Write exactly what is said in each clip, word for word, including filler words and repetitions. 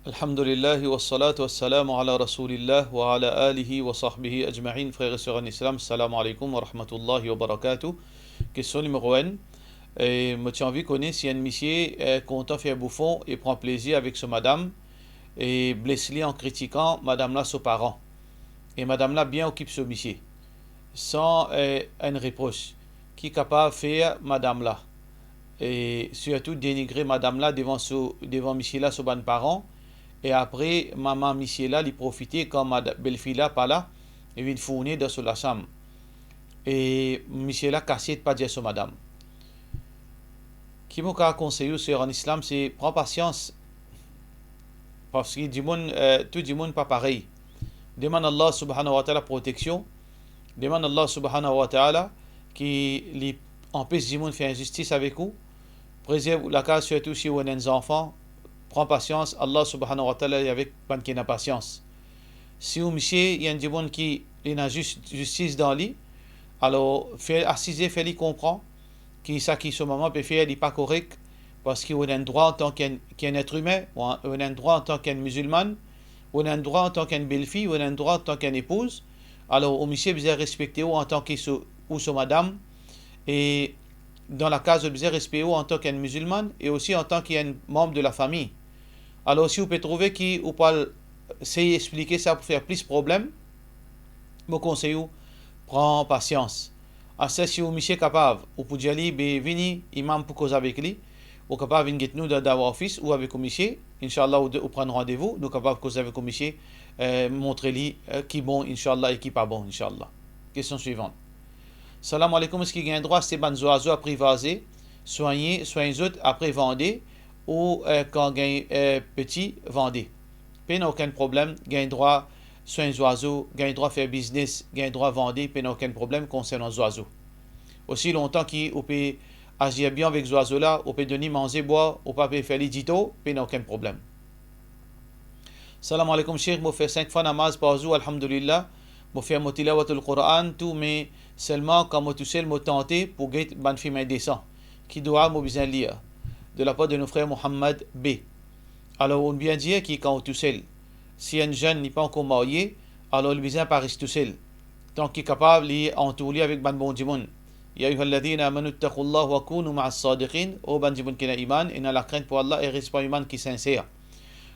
Alhamdulillah, wassalatu wassalamu ala Rasoulillah, wa ala alihi wa sahbihi ajmain. Frer e ser an Islam, salam aleykoum wa rahmatullahi wa barakatuh. Kestion nimero enn, e, mo ti anvi kone si enn misie, e, kontan fer boufon e pran plezir avek so madam, e bles li an kritikan madam la so paran. E madam la bien okip so misie, san, e, enn repros, ki kapav fer madam la, e sirtou denigre madam la devan so, devan misie la so bann paran, e apre mama misie la, li profite kan mad-, belfi la pa la, li vinn fourne dan so lasam. E misie la kasiet pa dir so madam. Ki mo kav konsey ou, ser an Islam, se pran pasians, parski dimoun, e, tou dimoun pa parey. Demann Allah Subhanahu wa Ta'ala proteksion. Demann Allah Subhanahu wa Ta'ala ki li anpes dimoun fer inzistis avek ou. Prezerv ou lakaz, sirtou si ou ena enn zanfan. Pran pasians, Allah Subhanahu wa Ta'ala li avek bann ki ena pasians. Si ou misie, li enn dimoun ki li ena zis-, zistis dan li, alor fer asize, fer li konpran ki seki so mama pe fer, li pa korek, parski ou ena enn drwa antan ki enn, ki enn etre imin, ou ena enn drwa antan ki enn mizilmann, ou ena enn drwa antan ki enn belfi, ou ena enn drwa antan ki enn epouz. Alor, ou misie bizin respekte ou antan ki so, ou so madam, e dan lakaz, ou bizin respekte ou antan ki enn mizilmann e osi antan ki enn manb de lafami. Alor, si ou pe trouve ki ou pou al sey explike sa pou fer plis problem, mo konsey ou, pran pasians. Aster, si ou misie kapav, ou pou dir li, be vini, imam pou koz avek li. Ou kapav vinn get nou dan Dawah Office ou avek ou misie, inshallah, ou de, ou pran randevou, nou kapav koz avek ou misie, e, montre li, e, ki bon, inshallah, e ki pa bon, inshallah. Kestion swivan. Salam aleykoum, eski gagn drwa aste bann zwazo apre vaze, swanye, swagn zot, apre vande, ou, e, kan gagn, e, peti, vande? Pena okenn problem, gagn drwa swagn zwazo, gagn drwa fer biznes, gagn drwa vande, pena okenn problem konsernan zwazo. Osi lontan ki ou pe azir bien avek zwazo la, ou pe donn li manze, bwar, ou pa pe fer li ditor, pena okenn problem. Salam aleykoum Sheikh, mo fer sink fwa namaz par zour, alhamdulillah. Mo fer mo tilawatul Quran, tou, me selman kan mo tousel, mo tante pou get bann fim indesan. Ki dwa mo bizin lir? De lapar de nou frer Mohammad B. Alor, ou bien dir ki kan ou tousel, si enn zenn li pa ankor marye, alor li bizin pa res tousel. Tank ki kapav, li antour li avek bann bon dimoun. Ya ayyuhalladhina amanu ittaqullaha wa kunu ma'as sadiqin, o bann dimoun ki ena iman, ena lakrint pou Allah e res parmi bann ki sinser.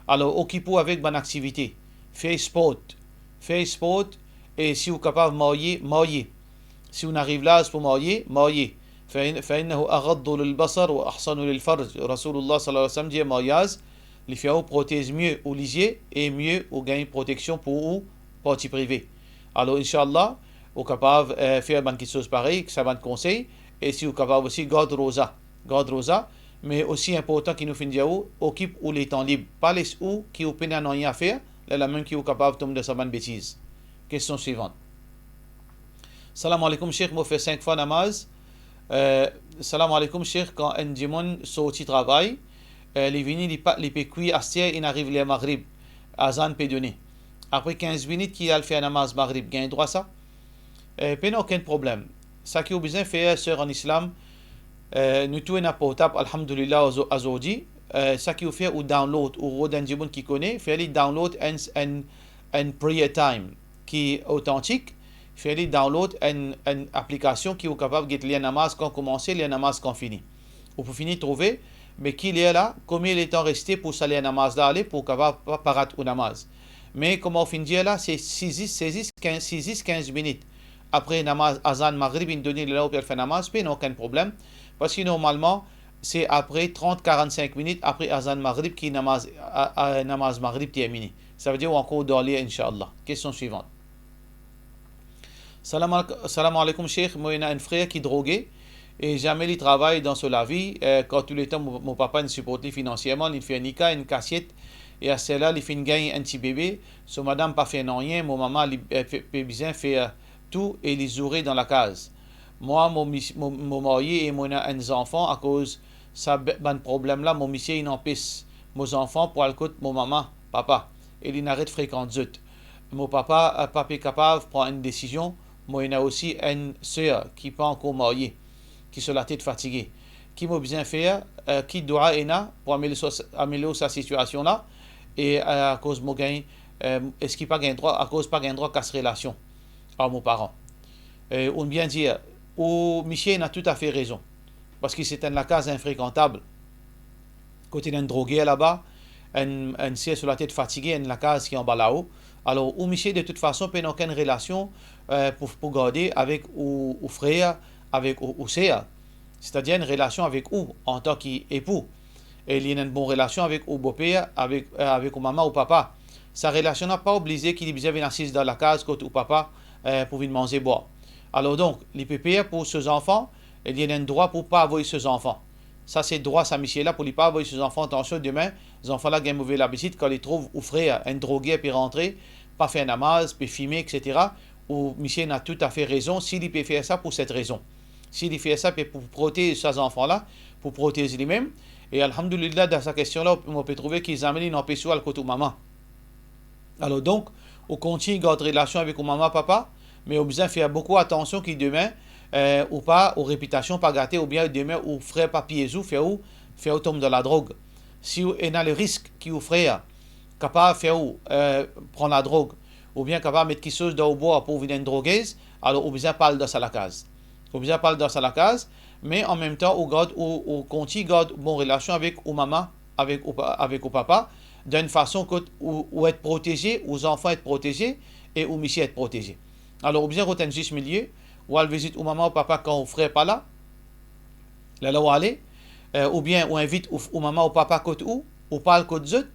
Alor, okip ou avek bann aktivite. Fer sport. Fer sport, e si ou kapav marye, marye. Si ou'nn ariv laz pou marye, marye. Fa in-, fa innahu aghaddu lil basar wa ahsanu lil farj. Rasoulullah sallallahu alayhi wa sallam dir, maryaz, li fer ou protez mie ou lizie e mie ou gagn proteksion pou ou parti prive. Alor, inshallah, ou kapav, e, fer bann kiksoz parey, sa bann konsey, e si ou kapav osi gard roza. Gard roza, me osi inportan ki nou finn dir ou, okip ou letan lib. Pa les ou ki ou pena nanye a fer, lerla mem ki ou kapav tom dan sa bann betiz. Kestion swivan. Salam aleykoum Sheikh, mo fer sink fwa namaz. E, salam aleykoum Sheikh, kan enn dimoun sorti travay, e, li vini, li pa, li pe kwi, aster inn ariv ler Maghrib, azan pe done. Apre kinz minit ki al fer namaz Maghrib, gagn drwa sa? E, pena okenn problem. Sa ki ou bizin fer, ser an Islam, e, nou tou ena portab, alhamdulillah, azo-, azordi. E, sa ki ou fer, ou download, ou rod enn dimoun ki kone, fer li download enn, enn, enn prayer time ki otantik, fer li download enn, enn aplikasion ki ou kapav get ler namaz kan koumanse, ler namaz kan fini. Ou pou fini trouve, me ki ler la, komie letan reste pou sa ler namaz la ale, pou kapav pa, pa rat ou namaz. Me kouma ou finn dir la, se, se zis, se zis kinz, se zis kinz minit. Apre namaz, azan Maghrib inn done, lerla ou pe al fer namaz, pena okenn problem. Parski normalman, se apre trant, karannsink minit apre azan Maghrib ki namaz, a, a, namaz Maghrib termine. Savedir ou ankor dan ler, inshallah. Kestion swivan. Salam al-, salam aleykoum Sheikh, mo ena enn frer ki droge e zame li travay dan so lavi, e, kan touletan mo, mo papa inn siport li finansierman, li fer nika, enn kasiet, e asterla li finn gagn enn ti bebe, so madam pa fer nanye, mo mama li, e, pe, pe bizin fer tou e li zoure dan lakaz. Mwa, mo mis-, mo, mo marye e mo ena enn zanfan, akoz sa be-, bann problem la, mo misie inn anpes mo zanfan pou al kot mo mama, papa, e linn aret frekant zot. Mo papa, e, pa pe kapav pran enn desizion, mo ena osi enn ser ki pa ankor marye, ki so latet fatige. Ki mo bizin fer, e, ki dwa ena pou amelior sa, amelior sa sitiasion la, e, eh, akoz mo gagn, eh, eski pa gagn drwa, akoz pa gagn drwa kas relasion ar mo paran? Eh, oubien dir, ou misie ena toutafe rezon, parski se enn lakaz infrekantab, kot ena enn droger laba, enn, enn ser so latet fatige, enn lakaz ki anba lao. Alor, ou misie, de tout fason, pena okenn relasion, eh, pou, pou garde avek ou, ou frer, avek ou, ou ser. Setadir enn relasion avek ou antan ki epou. E li ena enn bon relasion avek ou boper, avek, eh, avek ou mama ou papa. Sa relasion la pa oblize ki li bizin vinn asiz dan lakaz kot ou papa, eh, pou vinn manze bwar. Alor donk, li pe per pou so zanfan, e li ena enn drwa pou pa avoy so zanfan. Sa se drwa sa misie la pou li pa avoy so zanfan. Atansion, demin, zanfan la gagn move labitid, kan li trouv ou frer, enn droger, pe rantre, pa fer namaz, pe fime, etsetera, ou misie ena toutafe rezon si li pe fer sa pou set rezon. Si li fer sa, pe pou protez sa zanfan la, pou protez limem. E alhamdulillah, dan sa kestion la, mo pe trouve ki zame li anpes ou al kot ou mama. Alor donk, ou kontign gard relasion avek ou mama, papa, me ou bizin fer boukou atansion ki demin, eh, ou pa, ou repitasion pa gate, oubien demin ou frer pa piez ou, fer ou, fer ou tom dan ladrog. Si ou ena le risk ki ou frer kapav fer ou, eh, pran ladrog, oubien kapav met kiksoz dan ou bwar pou ou vinn enn drogez, alor ou bizin pa al dan sa lakaz. Ou bizin pa al dan sa lakaz, me anmemtan ou gard, ou, ou kontign gard bon relasion avek ou mama, avek ou pa-, avek ou papa, dan enn fason kot ou, ou et proteze, ou zanfan et proteze, e ou misie et proteze. Alor, ou bizin rod enn zis milie, ou al vizit ou mama ou papa kan ou frer pa la, lerla ou ale, eh, oubien ou invit ou, ou mama ou papa kot ou, ou pa al kot zot.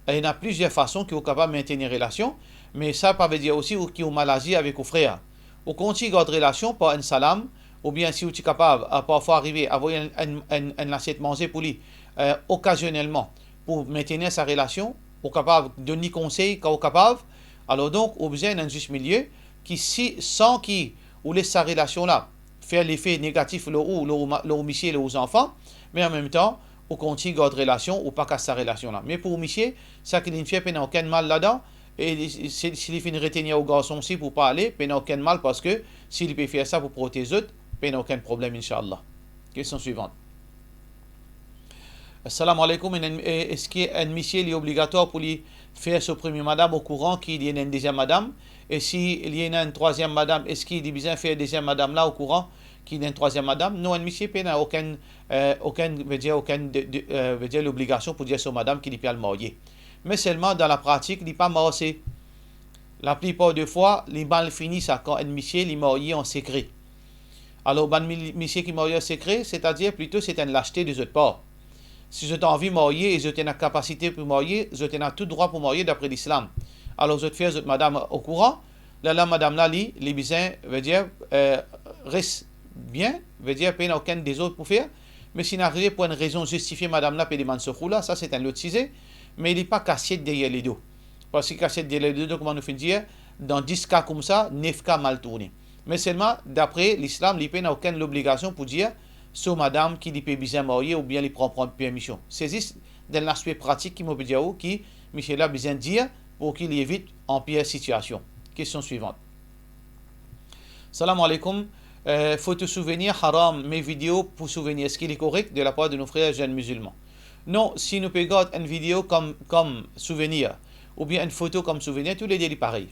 Ena plizier fason ki ou kapav mentenir relasion, me sa pa vedir osi ou, ki ou mal azir avek ou frer. Ou kontign gard relasion par enn salam, oubien si ou ti kapav, eh, parfwa arive, avoy enn, enn, enn, enn lasiet manze pou li, eh, okazionelman, pou mentenir sa relasion, ou kapav donn li konsey kan ou kapav. Alor donk, ou bizin enn zis milie ki si, san ki ou les sa relasion la fer lefe negatif lor ou, lor ou ma-, lor ou misie, lor ou zanfan, me anmemtan, ou kontign gard relasion, ou pa kas sa relasion la. Me pou ou misie, sa ki li finn fer pena okenn mal ladan, e li, si, si li finn retenir ou garson osi pou pa ale, pena okenn mal, parski si li pe fer sa pou protez zot, pena okenn problem, inshallah. Kestion swivan. Assalamu alaikum, enn, e, eski enn misie li obligatwar pou li fer so premie madam okouran ki li ena enn deziem madam? E si li ena enn trwaziem madam, eski li bizin fer deziem madam la okouran ki li ena enn trwaziem madam? Non, enn misie pena okenn, eh, okenn, vedir okenn de, de, eh, vedir lobligasion pou dir so madam ki li pe al marye. Me selman dan lapratik, li pa marse. Laplipar de fwa, li mal fini sa kan enn misie li marye an sekre. Alor, bann mi-, misie ki marye an sekre, setadir plito se enn laste de zot par. Si zot anvi marye e zot ena kapasite pou marye, zot ena tou drwa pou marye dapre Lislam. Alor, zot fer zot madam okouran, lerla madam la, li, li bizin, vedir, eh, res bien, vedir pena okenn dezord pou fer, me si inn arive pou enn rezon zistifie madam la pe demann sekou la, sa se enn lot size, me li pa kasiet deryer ledo. Parski kasiet deryer ledo, kouma nou finn dir, dan dis ka koumsa, nef ka mal tourne. Me selman, dapre Lislam, li pena okenn lobligasion pou dir so madam ki li pe bizin marye oubien li pran, pran permision. Se zis dan laspe pratik ki mo pe dir ou ki misie la bizin dir pou ki li evit anpir sitiasion. Kestion swivan. Salam alaikum. Eh, foto souvenir haram, me video pou souvenir, eski li korek de lapar de nou frer zenn mizilman? Non, si nou pe gard enn video kom, kom souvenir, oubien enn foto kom souvenir, toulede li parey.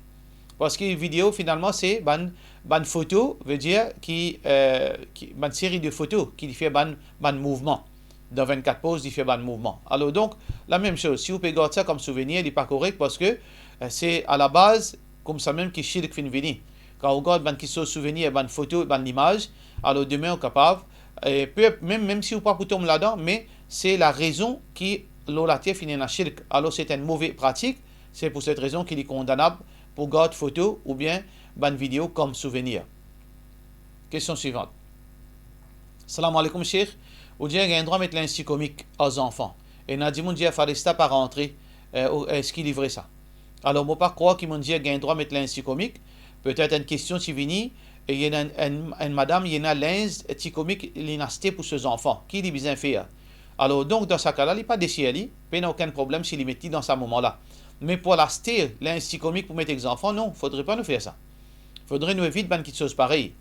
Parski video, finalman, se bann, bann foto, vedir ki, eh, ki, bann seri de foto ki li fer bann, bann mouvman. Dan vennkat poz, li fer bann mouvman. Alor donk, lamem soz, si ou pe gard sa kom souvenir, li pa korek, parski, eh, se alabaz koumsa mem ki shirk finn vini. Kan ou gard bann kiksoz souvenir, bann foto, bann limaz, alor demin ou kapav, eh, pe, mem, mem si ou pa pou tom ladan, me se larezon ki lor later finn ena shirk. Alor se enn move pratik, se pou set rezon ki li kondanab pou gard foto oubien bann video kom souvenir. Kestion swivan. Salam alaikum, Sheikh. Ou dir gagn drwa met linz ti komik ar zanfan. Ena dimoun dir farista pa rantre, eh, ou, eski li vre sa? Alor, mo pa krwar ki mo'nn dir gagn drwa met linz ti komik. Petet enn kestion ti vini, e ena enn, enn, enn madam, ena linz ti komik li'nn aste pou so zanfan. Ki li bizin fer? Alor, donk, dan sa ka la, li pa desir li, pena okenn problem si li met li dan sa moman la. Me pou al aste linz ti komik pou met ek zanfan, non, fodre pa nou fer sa. Fodre nou evit bann kiksoz parey.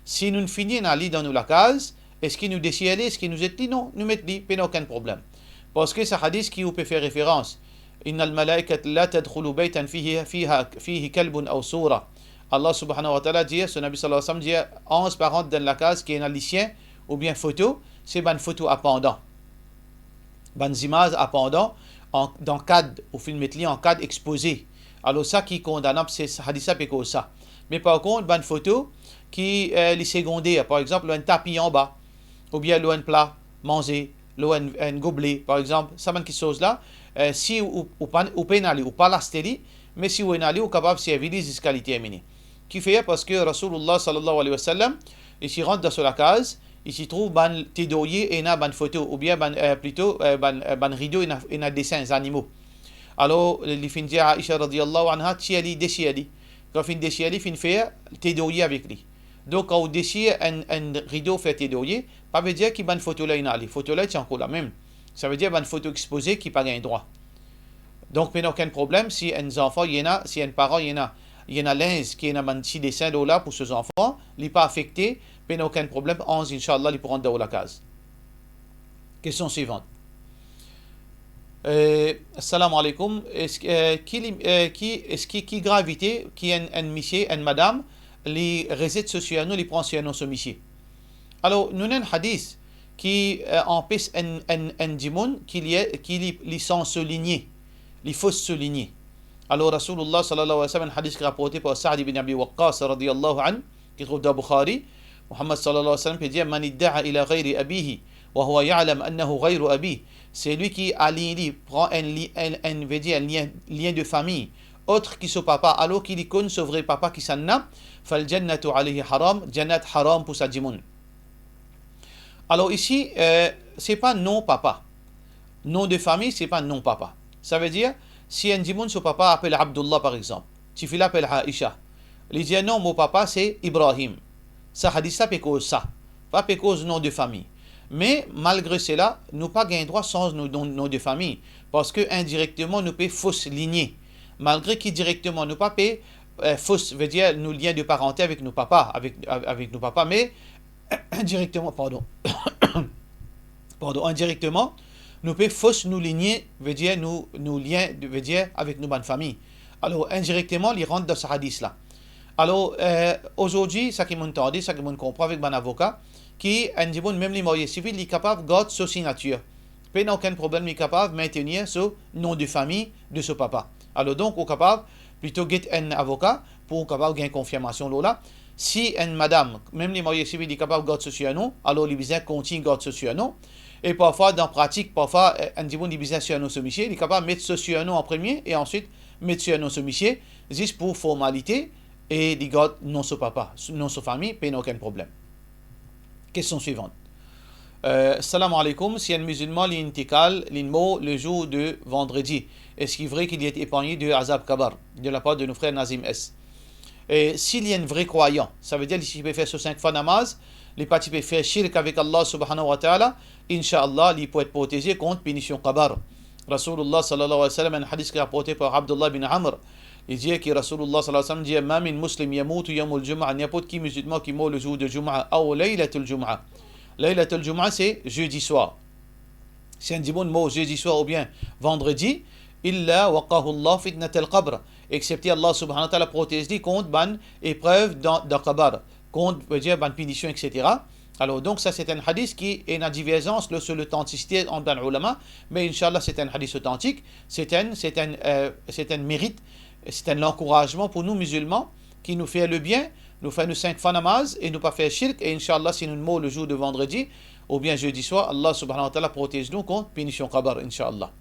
Si nou fini ena li dan nou lakaz, eski nou desir li, eski nou zet li? Non, nou met li, pena okenn problem. Parski sa hadis ki ou pe fer referans, Innal malaikata la tadkhulu baytan fihi, fiha, fihi kalbun aw sura. Allah subhanahu wa ta'ala dir, so Nabi sallallahu alayhi wa sallam dir, anz pa rant dan lakaz ki ena lisien oubien foto, se bann foto a pandan. Bann zimaz a pandan, an, dan kad, ou finn met li an kad expoze. Alor sa ki kondanab, se hadis la pe koz sa. Me par kont, bann foto ki, eh, li segonder, par exanp, lor enn tapi anba, oubien lor enn pla manze, lor enn, enn goble, par exanp, sa bann kiksoz la, eh, si ou, ou, ou pa, ou pena li, ou pa aste li, me si ou ena li, ou kapav servi li ziska li termine. Kifer? Parski Rasoulillah sallallahu alayhi wa sallam, li ti rant dan so lakaz, li ti trouv bann ti dorye ena bann foto, oubien bann, eh, plito, eh, bann, eh, bann rido ena, ena desin zanimo. Alor, li finn dir Aisha radiyallahu anha, tir li, desir li. Kan finn desir li, finn fer ti dorye avek li. Donk, kan ou desir enn, enn rido, fer ti dorye, pa vedir ki bann foto la inn ale. Foto la ti ankor lamem. Savedir bann foto expoze ki pa gagn drwa. Donk, pena okenn problem si enn zanfan, li ena, si enn paran, li ena, li ena linz ki ena bann ti desin lor la pou so zanfan, li pa afekte, pena okenn problem, anz, inshallah, li pou rant dan ou lakaz. Kestion swivant. Eh, assalamu alaikum. Eski, eh, ki li, eh, ki, eski, ki gravite ki enn, enn misie, enn madam, li rezet so sirnon, li pran sirnon so misie? Alor, nou ena enn hadis ki, eh, anpes enn, enn, enn dimoun ki li, ki li, li sanz so linie, li fos so linie. Alor, Rasoulillah sallallahu alayhi wa sallam, enn hadis ki raporte par Sa'd ibn Abi Waqqas radiyallahu anhu, ki trouv dan Bukhari, Muhammad sallallahu alayhi wa sallam pe dir, "Man idda'a ila ghayri abihi, wa huwa ya'lam annahu ghayru abihi." Selwi ki aliy li, pran enn li, enn, enn, vedir enn lien, lien de fami, ot ki so papa, alor ki li konn so vre papa kisannla, "fal jannatu alayhi haram", jannat haram pou sa dimoun. Alor isi, eh, se pa non papa. Non de fami, se pa non papa. Savedir, si enn dimoun so papa apel Abdullah, par exanp, tifi la apel Aisha, li dir, "Non, mo papa se Ibrahim." Sa hadis la pe koz sa, pa pe koz non de fami. Me, malgre sela, nou pa gagn drwa sanz nou non, non de fami, parski indirekteman, nou pe fos linie. Malgre ki direkteman, nou pa pe, eh, fos, vedir nou lien de parante avek nou papa, avek, avek nou papa, me indirekteman, pardon, pardon, indirekteman, nou pe fos nou linie, vedir nou, nou lien, vedir avek nou bann fami. Alor, indirekteman, li rant dan sa hadis la. Alor, eh, azordi, sa ki mo'nn tande, sa ki mo'nn konpran avek bann avoka, ki enn dimoun, mem li marye sivil, li kapav gard so signatir. Pena okenn problem, li kapav mintenir so non de fami de so papa. Alor donk, ou kapav plito get enn avoka pou ou kapav gagn konfirmasion lor la. Si enn madam, mem li marye sivil, li kapav gard so sirnon, alor li bizin kontign gard so sirnon. E parfwa, dan pratik, parfwa, eh, enn dimoun li bizin sirnon so misie, li kapav met so sirnon an premie e answit met sirnon so misie, zis pou formalite, e li gard non so papa, non so fami, pena okenn problem. Kestion swivant. Euh, salam alaikum, si enn mizilman li intikal, li mor le zour de vandredi, eski vre ki li ete epargne de azab kabar, de lapar de nou frer Nazim S? E si li enn vre krwayan, savedir li ti pe fer so sink fwa namaz, li pa ti pe fer shirk avek Allah subhanahu wa ta'ala, inshallah, li pou et proteze kont pinision kabar. Rasoulillah sallallahu alayhi wa sallam, enn hadis ki raporte par Abdullah bin Amr, li dir ki Rasoulillah sallallahu alayhi wa sallam dir, "Ma min muslim yamutu yawmul jumu'ah", ninport ki mizilman ki mor le zour de Jumu'ah, aw laylatul Jumu'ah. Laylatul Jumu'ah, se zedi swar. Si enn dimoun mor zedi swar oubien vandredi, "illa waqahu Allah fitnatal qabr", exsepte Allah subhanahu wa ta'ala protez li kont bann eprev dan, dan kabar, kont, vedir, bann pinision, et cetera. Alor, donk, sa se enn hadis ki ena diverzans lor so lotantisite ant bann oulama, me inshallah, se enn hadis otantik, se enn, se enn, eh, se enn merit, se enn lankourazman pou nou mizilman, ki nou fer lebien, nou fer nou sink fwa namaz e nou pa fer shirk, e inshallah, si nou mor le zour de vandredi oubien zedi swar, Allah subhanahu wa ta'ala protez nou kont pinision kabar, inshallah.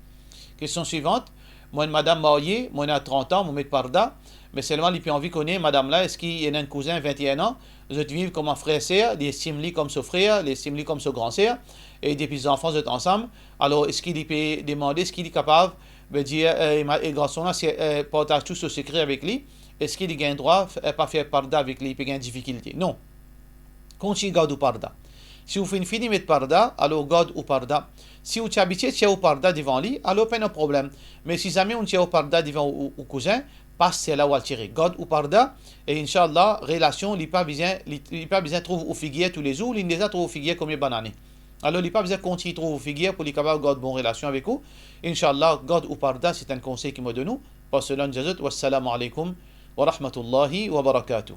Kestion swivant. Mo enn madam marye, mo ena trant an, mo met parda, me selman li pe anvi kone madam la, eski li ena enn kouzin vinte-enn an, zot viv kouma frer ser, li estim li kom so frer, li estim li kom so gran ser, e depi zanfan zot ansam, alor eski li pe demande, eski li kapav, vedir, eh, e ma-, e garson la, se, eh, partaz tou so sekre avek li, eski li gagn drwa, eh, pa fer parda avek li, li pe gagn difikilte? Non. Kontign gard ou parda. Si ou finn fini met parda, alor gard ou parda. Si ou ti abitie tir ou parda devan li, alor pena problem. Me si zame ou tir ou parda devan ou, ou, ou kouzin, pas sela ou al tire. Gard ou parda, e inshallah, relasion, li pa bizin, li, li pa bizin trouv ou figir toulezour, li deza trouv ou figir komie bann ane. Alor, li pa bizin kontign trouv ou figir pou li kapav gard bon relasion avek ou. Inshallah, gard ou parda, se enn konsey ki mo donn ou. Pas so la, nou dir zot, wassalamu alaikum wa rahmatullahi wa barakatuh.